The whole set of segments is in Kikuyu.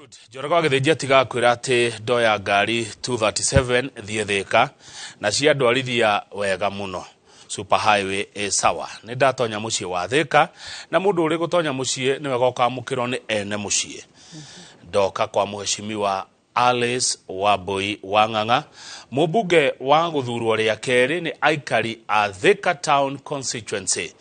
Good. Njoroge wa Gĩthĩnji atigaga kwĩra atĩ ndoya ngari 237 thiĩ Thĩka na ciandwarithia wega mũno. Super highway ĩ sawa. Nĩ ndatonya mũciĩ wa Thĩka na mũndũ ũrĩ gũtonya mũciĩ nĩ wega ũkamũkĩrwo nĩ ene mũciĩ. Ndoka kwa Mheshimiwa Alice Wambui Wang'ang'a, mũmbunge wa gũthurwo rĩa kerĩ nĩ aikari a Thika Town Constituency.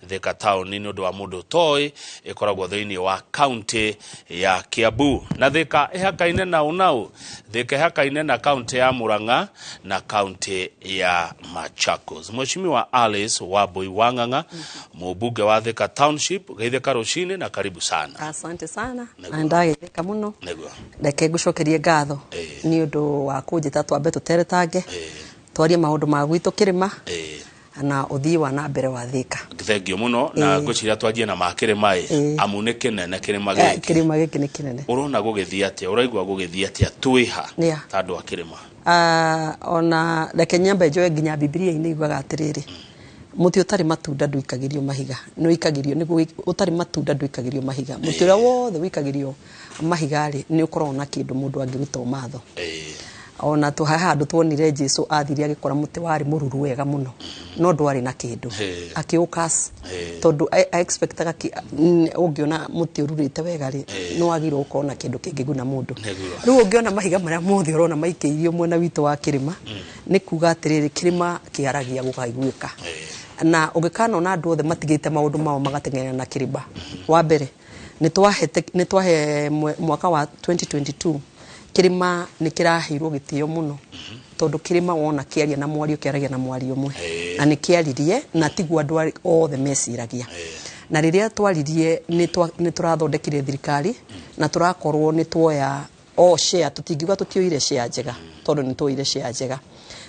Thika Town nĩ ũndũ wa mũndũ ũtoĩ ĩkoragwo thĩinĩ wa kaunti ya Kiambu na Thika ĩhakaine na ũnaũ. Thika ĩhakaine na kaunti ya Murang'a na kaunti ya Machakos. Mheshimiwa Alice Wambui Wang'ang'a, mũmbunge wa Thika Township, geithĩka rũcinĩ na karibu sana. Asante sana. Nĩguo. Na ndageithĩka mũno. Nĩguo. Reke ngũcokerie ngatho nĩ ũndũ wa kũnjĩta twambe tũteretange, twarie maũndũ ma gwitũ kĩrĩma na ũthii wa na mbere wa Thika. Thengio mũno na ngwĩciria twanjie na ma kĩrĩma ĩ, amu nĩ kĩnene kĩrĩma gĩkĩ. Kĩrĩma gĩkĩ nĩ kĩnene. Ũrona gũgĩthiĩ atĩa, ũraigua gũgĩthiĩ atĩa twĩha ta andũ a kĩrĩma? Ona reke nyambe njoe nginya Bibilia-inĩ yugaga atĩrĩrĩ, mũtĩ ũtarĩ matunda ndũikagĩrio mahiga. Nĩ ũikagĩrio, nĩguo ũtarĩ matunda ndũikagĩrio mahiga. Mũtĩ ũrĩa wothe ũikagĩrio mahiga rĩ, nĩ ũkoragwo na kĩndũ mũndũ angĩruta ũmatho. Ona tũ haha handũ tuonire Jesu athire agĩkora mũtĩ warĩ mũruru wega mũno, no ndwarĩ na kĩndũ. Akĩũkas. Tondũ I expectaga ũngĩona mũtĩ ũrurĩte wega rĩ, nĩ wagĩrĩirwo gũkorwo na kĩndũ kĩngĩguna mũndũ. Rĩu ũngĩona mahiga marĩa mothe ũrona maikĩirio mwena witũ wa kĩrĩma, nĩ kuga atĩrĩrĩ, kĩrĩma kĩaragia gũkaiguĩka. Na ũngĩkanona andũ othe matigĩte maũndũ mao magateng'erera na kĩrĩma. Wa mbere, nĩ twahe mwaka wa 2022, kĩrĩma nĩ kĩraheirwo gĩtĩo mũno. Tondũ kĩrĩma wona kĩaria na mwario, kĩaragia na mwario ũmwe. Na nĩ kĩaririe, na tiguo andũ othe meciragia. Na rĩrĩa twaririe, nĩ tũrathondekire thirikari, na tũrakorwo nĩ tuoya o share, tũtingiuga tũtioire share njega, tondũ nĩ tuoire share njega.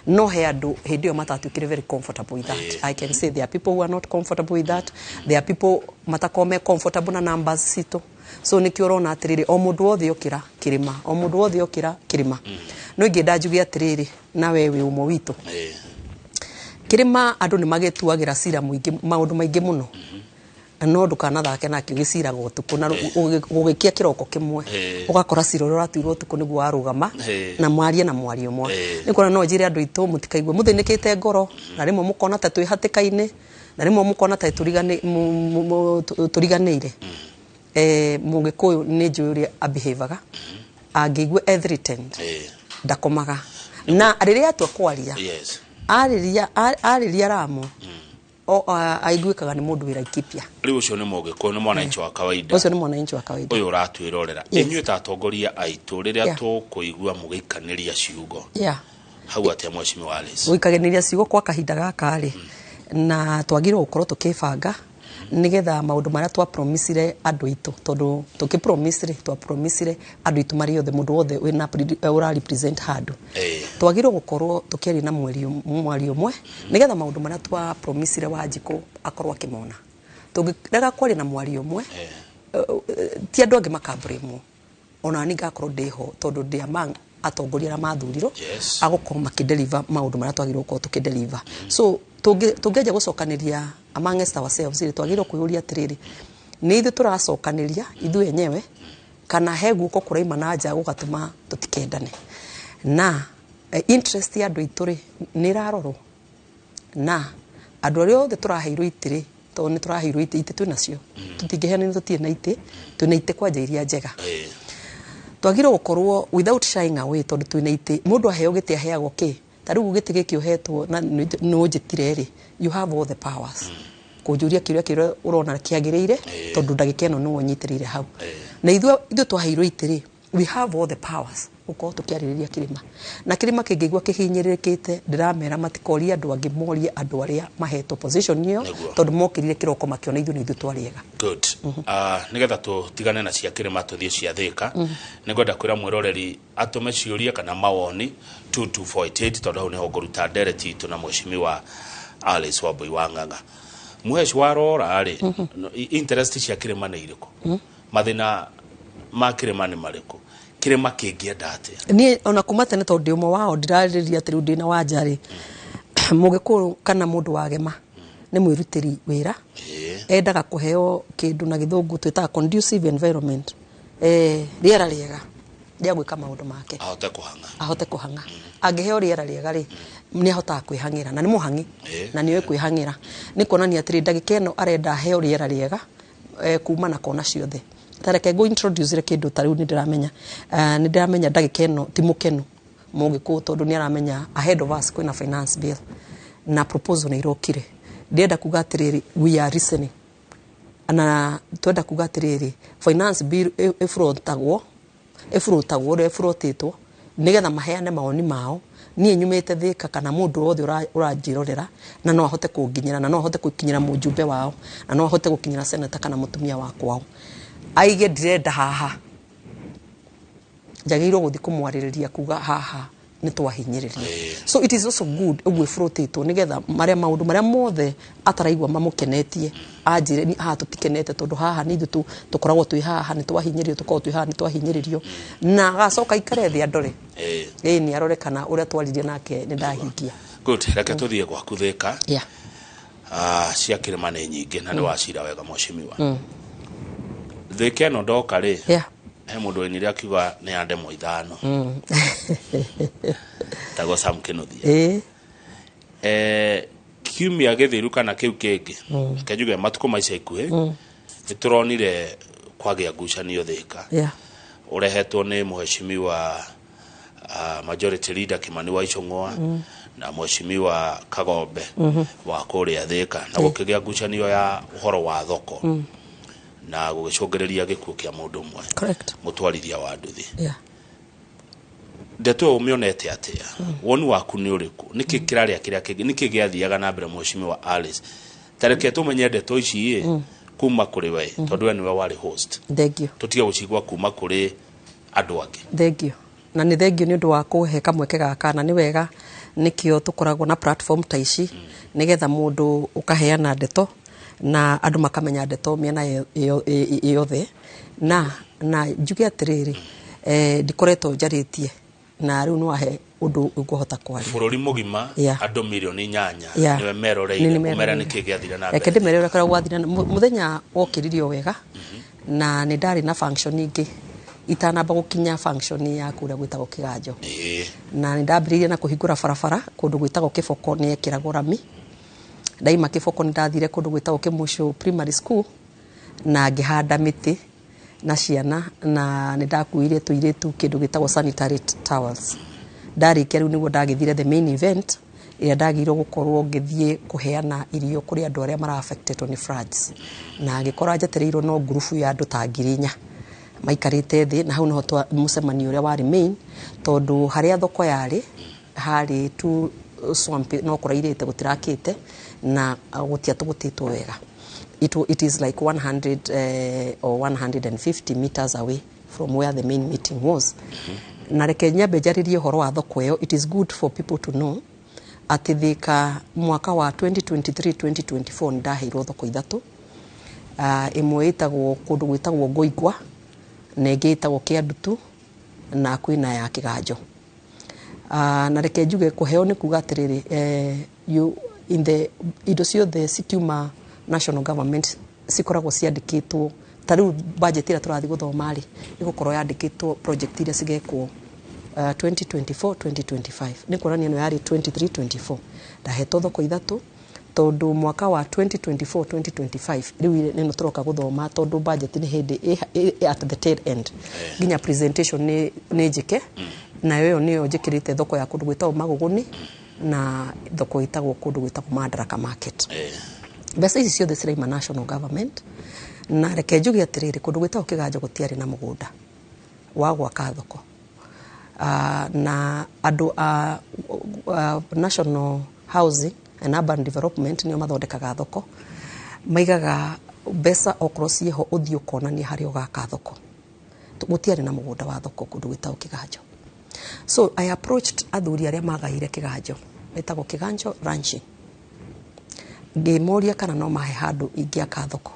No he andũ hĩndĩ ĩyo matatuĩkire very comfortable with that. I can say there are people who are not comfortable with that. There are people matakorwo me comfortable na numbers citũ. So nĩkĩo ũrona atĩrĩrĩ, o mũndũ wothe okĩra kĩrĩma, o mũndũ wothe okĩra kĩrĩma. No ingĩenda njuge atĩrĩrĩ, na we wĩ ũmwe witũ. Kĩrĩma andũ nĩ magĩtuagĩra cira mũingĩ, maũndũ maingĩ mũno. No ndũkanathake nakĩo gĩciraga ũtukũ na gũgĩkia kĩroko kĩmwe. Ũgakora cira ũrĩa ũratuirwo ũtukũ nĩguo warũgama, na mwarie na mwario ũmwe. Nĩ kuona no njĩre andũ aitũ mũtikaigwe mũthĩnĩkĩte ngoro, na rĩmwe mũkona ta twĩ hatĩka-inĩ, na rĩmwe mũkona ta tũriganĩire. Mũgĩkũyũ nĩ njũĩ ũrĩa abehavaga, angĩigua e threatened, ndakomaga. Na rĩrĩa atua kwaria, arĩria Ramu, aiguĩkaga nĩ mũndũ wĩ Laikipia. Rĩu ũcio nĩ mũgĩkũyũ, nĩ mwananchi wa kawaida. Ũcio nĩ mwananchi wa kawaida. Ũyũ ũratwĩrorera. Inyuĩ ta atongoria aitũ, rĩrĩa tũkũigua mũgĩikanĩria ciugo. Hau atĩa Mheshimiwa Alice? Gũikanĩria ciugo kwa kahinda gaka rĩ, na twagĩrĩirwo gũkorwo tũkĩbanga nĩgetha maũndũ marĩa twa promisire andũ aitũ, tondũ tũkĩ promise rĩ, twa promisire andũ aitũ marĩ othe, mũndũ wothe wĩna ũra represent handũ. Twagĩrĩirwo gũkorwo tũkĩaria na mwario ũmwe nĩgetha maũndũ marĩa twa promisire Wanjikũ akorwo akĩmona. Tũngĩrega kwaria na mwario ũmwe, ti andũ angĩ makambũrĩmwo. Ona niĩ ngakorwo ndĩho tondũ ndĩ among atongoria arĩa mathurirwo, agũkorwo makĩdeliver maũndũ marĩa twagĩrĩirwo gũkorwo tũkĩdeliver. So tũngĩanjia gũcokanĩria amongst ourselves rĩ, twagĩrĩirwo kwĩyũria atĩrĩrĩ, nĩ ithuĩ tũracokanĩria ithuĩ enyewe kana he guoko kũraima na nja gũgatũma tũtikendane. Na interest ya andũ aitũ rĩ, nĩ ĩrarorwo. Na andũ arĩa othe tũraheirwo itĩ rĩ, tondũ nĩ tũraheirwo itĩ, itĩ twĩ nacio. Tũtingĩheana tũtirĩ na itĩ, twĩna itĩ kwanja iria njega. Twagĩrĩirwo gũkorwo without shying away tondũ twĩna itĩ. Mũndũ aheo gĩtĩ aheagwo kĩ? Ta rĩu gĩtĩ gĩkĩ ũhetwo na nĩ ũnjĩtire rĩ, you have all the powers. Kũnjũria kĩũria kĩrĩa ũrona kĩagĩrĩire, tondũ ndagĩka ĩno nĩwe ũnyitĩrĩire hau. Na ithuĩ twaheirwo itĩ rĩ, we have all the powers gũkorwo tũkĩarĩrĩria kĩrĩma. Na kĩrĩma kĩngĩigua kĩhinyĩrĩrĩkĩte, ndĩramera matikorie andũ angĩ, morie andũ arĩa mahetwo position ĩyo, tondũ mokĩrire kĩroko makĩona ithuĩ nĩ ithuĩ twarĩega. Good. Nĩgetha tũtigane na cia kĩrĩma tũthiĩ cia Thĩka, nĩngwenda kwĩra mwĩroreri atũme ciũria kana mawoni 22488, tondũ hau nĩho ngũruta ndereti itũ na Mheshimiwa Alice Wambui wa Ng'ang'a. Mhesh warora rĩ, interest cia kĩrĩma nĩ irĩkũ? Mathĩna ma kĩrĩma nĩ marĩkũ? Kĩrĩma kĩngĩenda atĩa? Niĩ ona kuma tene tondũ ndĩ ũmwe wao, ndirarĩrĩria atĩ rĩu ndĩna wanja rĩ, mũgĩkũyũ kana mũndũ wa gema nĩ mwĩrutĩri wĩra. Endaga kũheo kĩndũ na gĩthũngũ twĩtaga conducive environment. rĩera rĩega rĩa gwĩka maũndũ make. Ahote kũhang'a. Ahote kũhang'a. Angĩheo rĩera rĩega rĩ, nĩ ahotaga kwĩhang'ĩra na nĩ mũhang'i na nĩ oĩ kwĩhang'ĩra. Nĩ kuonania atĩrĩ, ndagĩka ĩno arenda aheo rĩera rĩega kuma na kona ciothe. Ta reke ngũ introduce kĩndũ ta rĩu. Nĩ ndĩramenya, nĩ ndĩramenya ndagĩka ĩno ti mũkenu Mũgĩkũyũ, tondũ nĩ aramenya ahead of us kwĩna finance bill na proposal nĩ irokire. Ndĩrenda kuga atĩrĩrĩ, we are listening, na twenda kuga atĩrĩrĩ, finance bill ĩbũrũtagwo ũrĩa ĩbũrũtĩtwo nĩgetha maheane mawoni mao. Niĩ nyumĩte Thĩka kana mũndũ wothe ũranjĩrorera, na no ahote kũnginyĩra, na no ahote gũkinyĩra mũjumbe wao, na no ahote gũkinyĩra senator kana mũtumia wa kwao, aige ndĩrenda haha, njagĩrĩirwo gũthiĩ kũmwarĩrĩria kuga haha nĩ twahinyĩrĩrio. So it is also good ũguo ĩbũrũtĩtwo nĩgetha marĩa maũndũ marĩa mothe ataraigua mamũkenetie anjĩre, ni haha tũtikenete, tondũ haha nĩ ithuĩ tũkoragwo twĩ haha nĩ twahinyĩrĩrio, tũkoragwo twĩ haha nĩ twahinyĩrĩrio, na agacoka aikare thĩ andore. Ĩĩ, nĩ arore kana ũrĩa twaririe nake nĩ ndahingia. Good, reke tũthiĩ gwaku Thĩka. Ah, cia kĩrĩma nĩ nyingĩ na nĩ wacira wega, mheshimiwa. Thĩka ĩno ndoka rĩ, he mũndũ wainire akiuga nĩ ya ndemwa 5, tagwo Sam Kĩnuthia. Kiumia gĩthiru kana kĩu kĩngĩ, reke njuge matukũ ma ica ikuhĩ, nĩ tũronire kwagĩa ngucanio Thĩka ũrehetwo nĩ mheshimiwa majority leader Kimani wa Ichung'wa na mheshimiwa Kagombe wa kũrĩa Thĩka, na gũkĩgĩa ngucanio ya ũhoro wa thoko na gũgĩcũngĩrĩria gĩkuũ kĩa mũndũ ũmwe, mũtwarithia wa nduthi. Ndeto ĩyo ũmĩonete atĩa? Woni waku nĩ ũrĩkũ? Nĩkĩ kĩrarĩa kĩrĩa kĩngĩ? Nĩkĩ gĩathiaga na mbere, mheshimiwa Alice? Ta reke tũmenye ndeto ici ĩ kuma kũrĩ we, tondũ we nĩwe warĩ host. Thank you. Tũtige gũcigua kuma kũrĩ andũ angĩ. Thank you, na nĩ thengio nĩ ũndũ wa kũhe kamweke gaka, na nĩ wega nĩkĩo tũkoragwo na platform ta ici, nĩgetha mũndũ ũkaheana ndeto na andũ makamenya ndeto mĩena yothe. Na njuge atĩrĩrĩ, ndikoretwo njarĩtie na rĩu nĩ wahe ũndũ ũngũhota kwaria. Bũrũri mũgima, andũ mirioni 8 nĩwe meroreire. Nĩ ũmere nĩkĩ gĩathire na reke mbere. Ndĩmere ũrĩa kũrĩa gwathire. Mũthenya wokĩririo wega na nĩ ndarĩ na function ingĩ itanamba gũkinya function ya kũrĩa gwĩtagwo Kĩganjo. Na nĩ ndambĩrĩirie na kũhingũra barabara kũndũ gwĩtagwo Kĩboko, nĩ ekĩragwo rami. Ndaima Kĩboko, nĩ ndathire kũndũ gwĩtagwo Kĩmũcũ Primary School na ngĩhanda mĩtĩ na ciana, na nĩ ndakuire tũirĩtu kĩndũ gĩtagwo sanitary towels. Ndarĩkia rĩu nĩguo ndagĩthire the main event ĩrĩa ndagĩrĩirwo gũkorwo ngĩthiĩ kũheana irio kũrĩ andũ arĩa mara affected nĩ floods, na ngĩkora njetereirwo no ngurubu ya andũ ta 4,000 maikarĩte thĩ, na hau nĩho mũcemanio ũrĩa warĩ main, tondũ harĩa thoko yarĩ harĩ tu swamp, no kũrairĩte, gũtirakĩte na gũtiatũgũtĩtwo wega. It is like 100 or 150 meters away from where the main meeting was. Na reke nyambe njarĩrie ũhoro wa thoko ĩyo. It is good for people to know atĩ Thĩka mwaka wa 2023 2024 nĩ ndaheirwo thoko ithatũ. Ĩmwe ĩtagwo kũndũ gwĩtagwo Ngoingwa, na ĩngĩ ĩtagwo Kĩandutu, na kwĩna ya Kĩganjo. Na reke njuge kũheo nĩ kuga atĩrĩrĩ, you, in the indo ciothe cikiuma national government cikoragwo ciandĩkĩtwo. Ta rĩu budget ĩrĩa tũrathiĩ gũthoma rĩ, ĩgũkorwo yandĩkĩtwo project iria cigekwo 2024 2025. Nĩ kuonania ĩno yarĩ 23 24 ndahetwo thoko ithatũ, tondũ mwaka wa 2024 2025 rĩu nĩno tũroka gũthoma, tondũ budget nĩ hĩndĩ at the tail end nginya presentation nĩ njĩke, nayo ĩyo nĩyo njĩkĩrĩte thoko ya kũndũ gwĩtagwo Magũgũni na thoko ĩtagwo kũndũ gwĩtagwo Madaraka Market. Mbeca ici ciothe ciraima national government. Na reke njuge atĩrĩrĩ, kũndũ gwĩtagwo Kĩganjo gũtiarĩ na mũgũnda wa gwaka thoko. Na andũ a National Housing and Urban Development nĩo mathondekaga thoko, maigaga mbeca okorwo ciĩho, ũthiĩ ũkonania harĩa ũgaka thoko. Gũtiarĩ na mũgũnda wa thoko kũndũ gwĩtagwo Kĩganjo, so I approached athuri arĩa magaire Kĩganjo, ĩtagwo Kĩganjo Ranching, ngĩmoria kana no mahe handũ ingĩaka thoko.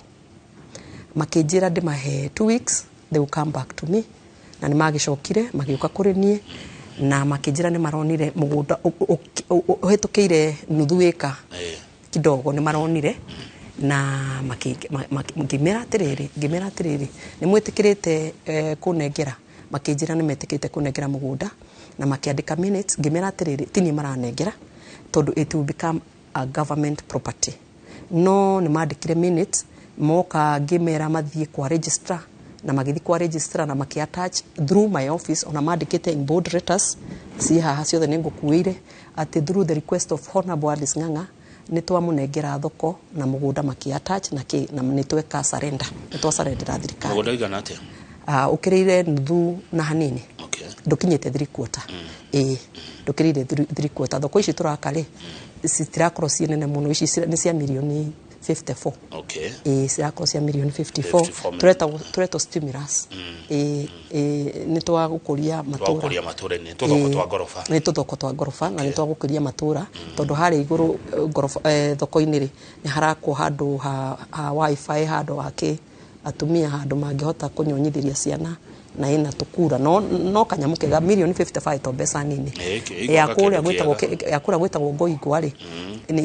Makĩnjĩra ndĩmahe 2 weeks, they will come back to me. Na nĩ magĩcokire magĩũka kũrĩ niĩ na makĩnjĩra nĩ maronire mũgũnda ũhĩtũkĩire nuthu ĩka kidogo, nĩ maronire Na ngĩmera atĩrĩrĩ, ngĩmera atĩrĩrĩ, nĩ mwĩtĩkĩrĩte kũnengera? Makĩnjĩra nĩ metĩkĩrĩte kũnengera mũgũnda na makĩandĩka minutes. Ngĩmera atĩrĩrĩ, ti niĩ maranengera tondũ it will become a government property, no nĩ mandĩkire minutes. Moka ngĩmera mathiĩ kwa registrar, na magĩthiĩ kwa registrar na makĩ attach through my office, ona mandĩkĩte in bold letters, ci haha ciothe nĩ ngũkuĩire, atĩ through the request of Honorable Alice Ng'ang'a nĩ twamũnengera thoko na mũgũnda, makĩ attach na kĩ, na nĩ tweka surrender, nĩ twasurrendera thirikari. Mũgũnda ũigana atĩa? Ũkĩrĩire nuthu na hanini. Ndũkinyĩte three quarter, ĩĩ, ndũkĩrĩire three quarter. Thoko ici tũraka rĩ, citirakorwo ciĩ nene mũno, ici nĩ cia mirioni 54. Ĩĩ, cirakorwo cia mirioni 54. 54 million. Tũretwo stimulus, ĩĩ ĩĩ, nĩ twa gũkũria matũra. Twagũkũria matũra-inĩ, tũthoko twa ngoroba. Nĩ tũthoko twa ngoroba na nĩ twa gũkũria matũra, tondũ harĩa igũrũ ngoroba thoko-inĩ rĩ, nĩ harakwo handũ ha wifi, handũ ha kĩ atumia, handũ mangĩhota kũnyonyithĩria ciana na ĩna tũkura, no kanyamũ kega. Mirioni 55 to mbeca nini. Ĩĩ, Ya ĩgoka kũrĩa kĩndũ gwĩtagwo kĩega. Ya kũrĩa gwĩtagwo Ngoingwa rĩ,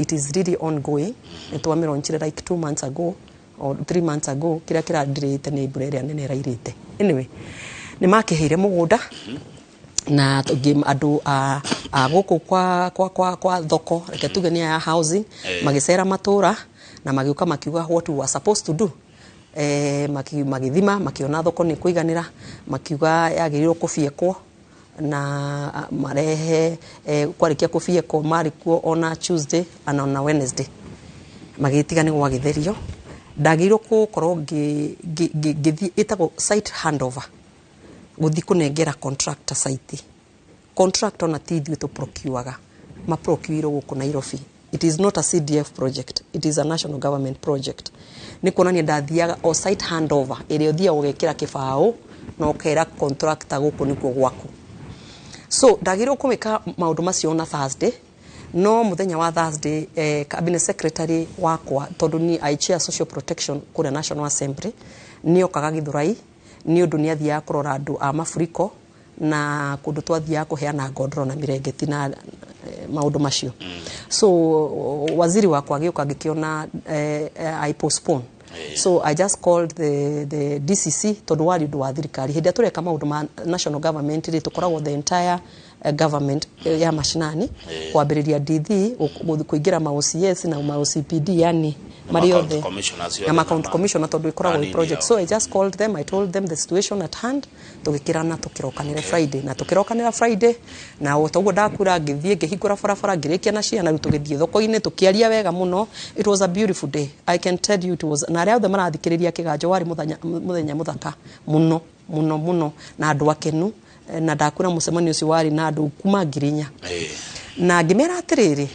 it is really ongoing. Nĩ twamĩronchire like 2 months ago or 3 months ago. Kĩrĩa kĩrandirĩte nĩ mbura ĩrĩa nene ĩrairĩte. Anyway, nĩ makĩheire mũgũnda na andũ a gũkũ kwa thoko, reke tuge nĩ ya housing, magĩcera matũra na magĩũka makiuga what we were supposed to do. Magĩthima, makĩona thoko nĩ kũiganĩra, makiuga yagĩrĩirwo kũbiekwo na marehe. Kwarĩkia kũbiekwo, marĩ kuo ona Tuesday ana ona Wednesday, magĩtiga nĩ gwagĩtherio. Ndagĩrĩirwo gũkorwo ngĩthiĩ ĩtagwo site handover, gũthiĩ kũnengera contractor site. Contractor ona ti ithuĩ tũprocureaga, maprocureirwo gũkũ Nairobi. It is not a CDF project, it is a national government project. Nĩ kuonania ndathiaga o site handover ĩrĩa ũthiaga ũgekĩra kĩbaũ na ũkera contractor gũkũ nĩkuo gwaku. So ndagĩrĩirwo kũmĩka maũndũ macio na Thursday, no mũthenya wa Thursday cabinet secretary wakwa, tondũ ni I chair social protection kũrĩa National Assembly, nĩ okaga Githurai nĩ ũndũ nĩ athiaga kũrora andũ a mafuriko na kũndũ twathiaga kũheana ngondoro na mĩrengeti na maũndũ macio. So waziri wakwa agĩũka, ngĩkĩona I postpone. So I just called the DCC, tondũ warĩ ũndũ wa thirikari. Hĩndĩ ĩrĩa tũreka maũndũ ma national government rĩ, tũkoragwo the entire government ya mashinani, kwambĩrĩria DD, kũingĩra ma OCS na ma OCPD, yani Na marĩ ma othe county commissioners na ma county commissioner, tondũ ĩkoragwo na ĩ project. nini. So I just called them, I told them the situation at hand, tũgĩkĩrana tũkĩrokanĩre Friday, na tũkĩrokanĩra Friday na o toguo ndakura, ngĩthiĩ ngĩhingũra barabara, ngĩrĩkia na ciana. Rĩu tũgĩthiĩ thoko-inĩ, tũkĩaria wega mũno. It was a beautiful day, I can tell you. It was, na arĩa othe marathikĩrĩria kĩganjo, warĩ mũthenya mũthaka mũno mũno mũno na andũ akenu. Na ndakwĩra mũcemanio ũcio warĩ na andũ kuma 4,000. Na ngĩmera atĩrĩrĩ,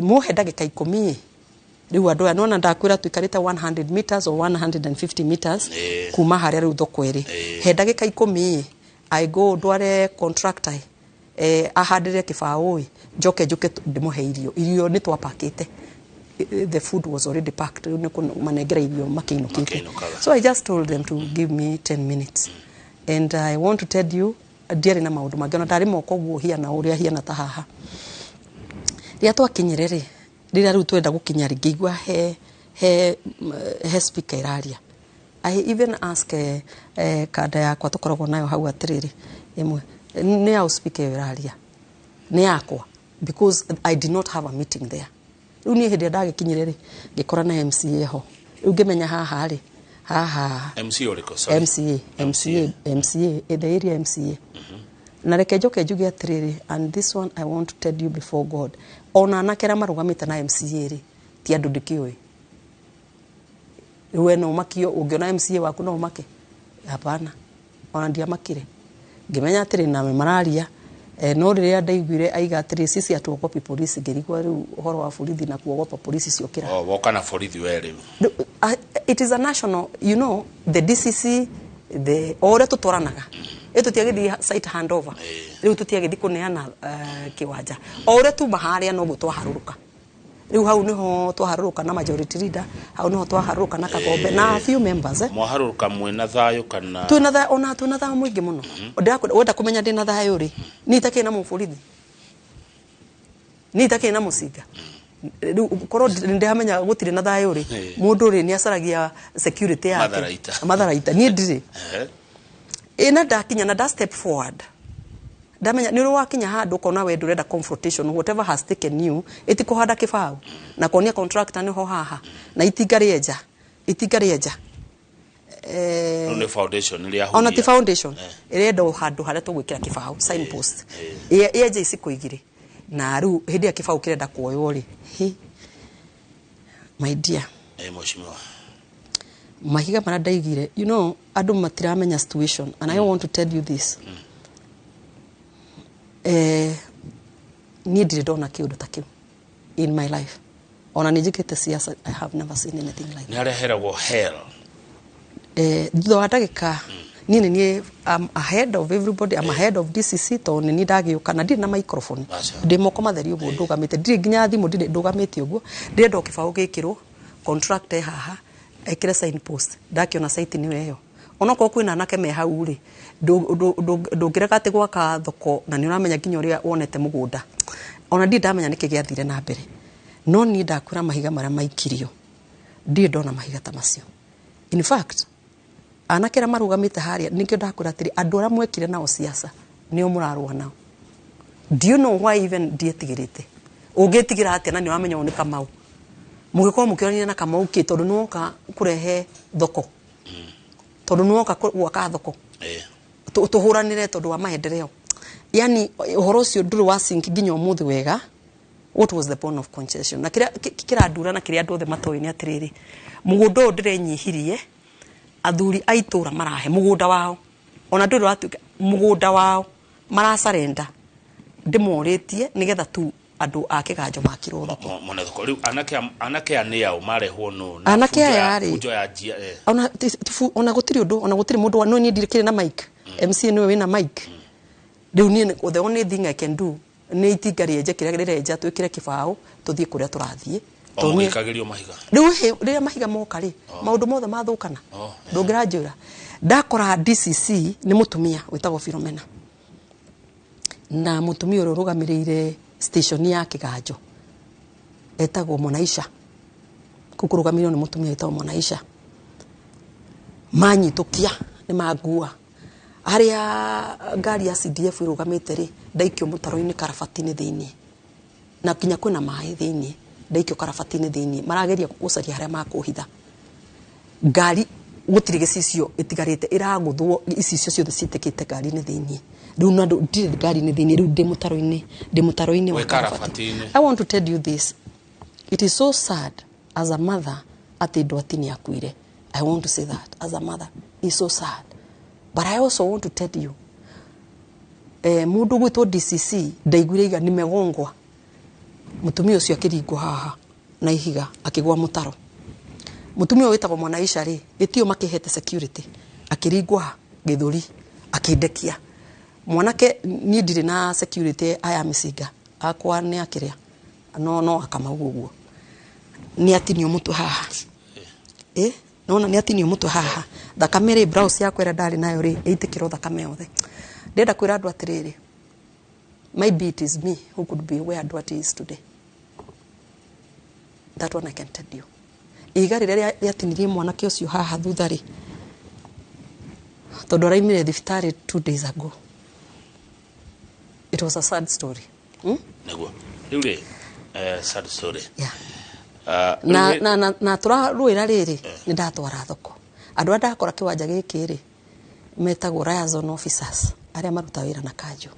muhe ndagĩka 10 rĩu andũ aya nona ndakwĩra tũikarĩte 100 meters or 150 meters kuma harĩa rĩu thoko ĩrĩ. He ndagĩka 10, I go ndware contractor ahandĩre kĩbaũ ĩ, njoke njũke ndĩmũhe irio. Irio nĩ twapakĩte. The food was already packed. Rĩu nĩ kũmanengera irio makĩinũkĩte. Makĩinũkaga. So I just told them to give me 10 minutes, and I want to tell you, ndiarĩ na maũndũ mangĩ, ona ndarĩ moko ũguo hiana ũrĩa hiana ta haha. Rĩrĩa twakinyire rĩ, rĩrĩa rĩu twenda gũkinya rĩ, ngĩigua he speaker ĩraria. I even ask kanda yakwa tũkoragwo nayo hau atĩrĩrĩ, ĩmwe nĩ ya speaker ĩyo ĩraria nĩ yakwa, because I did not have a meeting there. Rĩu niĩ hĩndĩ ĩrĩa ndagĩkinyire rĩ, ngĩkora na MCA ho. Rĩu ngĩmenya haha rĩ, haha MC ũrĩkũ? Sorry. MCA, MCA, MCA, the area MCA. Na reke njoke njuge atĩrĩrĩ, and this one I want to tell you before God, ona anake arĩa marũgamĩte na MCA rĩ, ti andũ ndĩkĩũĩ. Rĩu we no ũmakio ũngĩona MCA waku, no ũmake? Hapana, ona ndiamakire. Ngĩmenya atĩrĩ nawe mararia no rĩrĩa ndaiguire aiga atĩrĩ, "Sisi hatuogopi polisi," ngĩrigwo rĩu ũhoro wa borithi na kuogopa polisi ciokĩra. Oh, woka na borithi we rĩu. No, it is a national, the DCC, the o ũrĩa tũtwaranaga ĩ, tũtiagĩthiĩ site handover, rĩu tũtiagĩthiĩ kũneana kĩwanja. O ũrĩa tuma harĩa noguo twaharũrũka. Rĩu hau nĩho twaharũrũka na majority leader, hau nĩho twaharũrũka na Kagombe na a few members. Mwaharũrũka mwĩna thayũ kana? Twĩna thayũ, ona twĩna thayũ mũingĩ mũno. Ndĩrakwĩra, wenda kũmenya ndĩna thayũ rĩ, niĩ itakĩrĩ na mũborithi, niĩ itakĩrĩ na mũcinga. Rĩu korwo ndĩramenya gũtirĩ na thayũ rĩ, mũndũ rĩ nĩ acaragia security yake. Matharaita. Matharaita niĩ ndirĩ. Ĩ na ndakinya na nda step forward, ndamenya nĩ ũrĩ wakinya handũ ũkona we ndũrenda confrontation. Whatever has taken you, ĩtikũhanda kĩbaũ na kuonia contractor nĩho haha na itinga rĩenja, itinga rĩenja. Rĩu nĩ foundation rĩa Ona ti foundation, ĩrenda o handũ harĩa tũgwĩkĩra kĩbaũ, signpost. Ĩenja iciko igĩrĩ na rĩu hĩndĩ ĩrĩa kĩbaũ kĩrenda kuoywo rĩ, hi my dear. Mheshimiwa. Mahiga marĩa ndaigire, andũ matiramenya situation, and I want to tell you this. Niĩ ndirĩ ndona kĩũndũ ta kĩu in my life. Ona nĩ njĩkĩte siasa, I have never seen anything like Nĩ harĩa heragwo hell. Thutha wa ndagĩka, niĩ nĩ niĩ, I'm ahead of everybody, I'm ahead of DCC, tondũ nĩ niĩ ndagĩũka na ndirĩ na microphone. Aca. Ndĩ moko matheri ũguo ndũgamĩte, ndirĩ nginya thimũ ndirĩ, ndũgamĩte ũguo, ndĩrenda o kĩbaũ gĩkĩrwo, contract e haha ekĩre sign post. Ndakĩona site nĩyo ĩyo, onokorwo kwĩna anake me hau rĩ, ndũngĩrega atĩ gwaka thoko na nĩ ũramenya nginya ũrĩa wonete mũgũnda. Ona ndirĩ ndamenya nĩkĩ gĩathire na mbere, no niĩ ndakwĩra mahiga marĩa maikirio, ndirĩ ndona mahiga ta macio. In fact, anake arĩa marũgamĩte harĩa, nĩkĩo ndakwĩra atĩrĩ, andũ arĩa mwekire nao siasa nĩo mũrarũa nao. Do you know why even ndietigĩrĩte? Ũngĩtigĩra atĩa na nĩ ũramenya ũyũ nĩ Kamau? Mũgĩkorwo mũkĩonania na Kamau kĩ, tondũ nĩwoka kũrehe thoko, tondũ nĩwoka gwaka thoko, tũhũranĩre tondũ wa maendeleo. Yani ũhoro ũcio ndũrĩ wa sink nginya ũmũthĩ wega. What was the bone of contention na kĩrĩa kĩrandura na kĩrĩa andũ othe matoĩ nĩ atĩrĩrĩ, mũgũnda ũyũ ndĩrenyihirie, athuri a itũra marahe mũgũnda wao, ona ndũrĩ watuĩka mũgũnda wao, marasarenda ndĩmorĩtie nĩgetha tu andũ a Kĩganjo makirwo thoko. Mone thoko. Rĩu anake aya nĩ ao marehwo nũ na Anake bunjo aya rĩ, bunjo ya njia? Ona ona gũtirĩ ũndũ, ona gũtirĩ mũndũ no niĩ ndirĩ na mic. MC nĩwe wĩna mic. Rĩu niĩ the only thing I can do nĩ itinga rĩenje kĩrĩa rĩrenja, twĩkĩre kĩbaũ, tũthiĩ kũrĩa tũrathiĩ. O Tondũ niĩ mũgĩikagĩrio mahiga. Rĩu rĩrĩa mahiga moka rĩ, maũndũ mothe mathũkana. Ndũngĩranjĩra ndakora DCC nĩ mũtumia wĩtagwo Philomena, na mũtumia ũrĩa ũrũgamĩrĩire station ya Kĩganjo etagwo Mwanaisha. Kũu kũrũgamĩrĩirwo nĩ mũtumia wĩtagwo Mwanaisha. Manyitũkia nĩ mangua harĩa ngari ya CDF ĩrũgamĩte rĩ, ndaikio mũtaro-inĩ karabati-inĩ thĩiniĩ, na nginya kwĩna maĩ thĩiniĩ. Ndaikio karabati-inĩ thĩiniĩ, marageria gũcaria harĩa makũhitha ngari, gũtirĩ gĩcicio ĩtigarĩte, ĩragũthwo, icicio ciothe ciĩtĩkĩte ngari-inĩ thĩiniĩ. Rĩu na ndirĩ ngari-inĩ thĩiniĩ, rĩu ndĩ mũtaro-inĩ, ndĩ mũtaro-inĩ wa Wĩ karabati. karabati-inĩ. I want to tell you this, it is so sad as a mother atĩ Ndwati nĩ akuire. I want to say that as a mother, it's so sad, but I also want to tell you, mũndũ gwĩtwo DCC ndaiguire iga nimegongwa, mũtumia ũcio akĩringwo haha na ihiga akĩgwa mũtaro. Mũtumia ũyũ wĩtagwo Mwanaisha rĩ, ĩtio makĩhete security, akĩringwo ha gĩthũri akĩndekia mwanake. Niĩ ndirĩ na security, aya mĩcinga akwa nĩ akĩrĩa no akamau ũguo nĩ atinio mũtwe haha. Nona nĩ atinio mũtwe haha, thakame rĩ, blouse yakwa ĩrĩa ndarĩ nayo rĩ, ĩitĩkĩrwo thakame yothe. Ndĩrenda kwĩra andũ atĩrĩrĩ, maybe it is me who could be where Duarte is today. That one I can tell you. Ihiga rĩrĩa rĩatinirie mwanake ũcio haha thutha rĩ, tondũ araimire thibitarĩ 2 days ago. It was a sad story, Nĩguo rĩu rĩ, sad story. Yeah. Rĩu rĩ- Na tũrarũĩra rĩrĩ, nĩ ndatwara thoko andũ arĩa ndakora kĩwanja gĩkĩ rĩ, metagwo liaison officers arĩa maruta wĩra na kanjũ,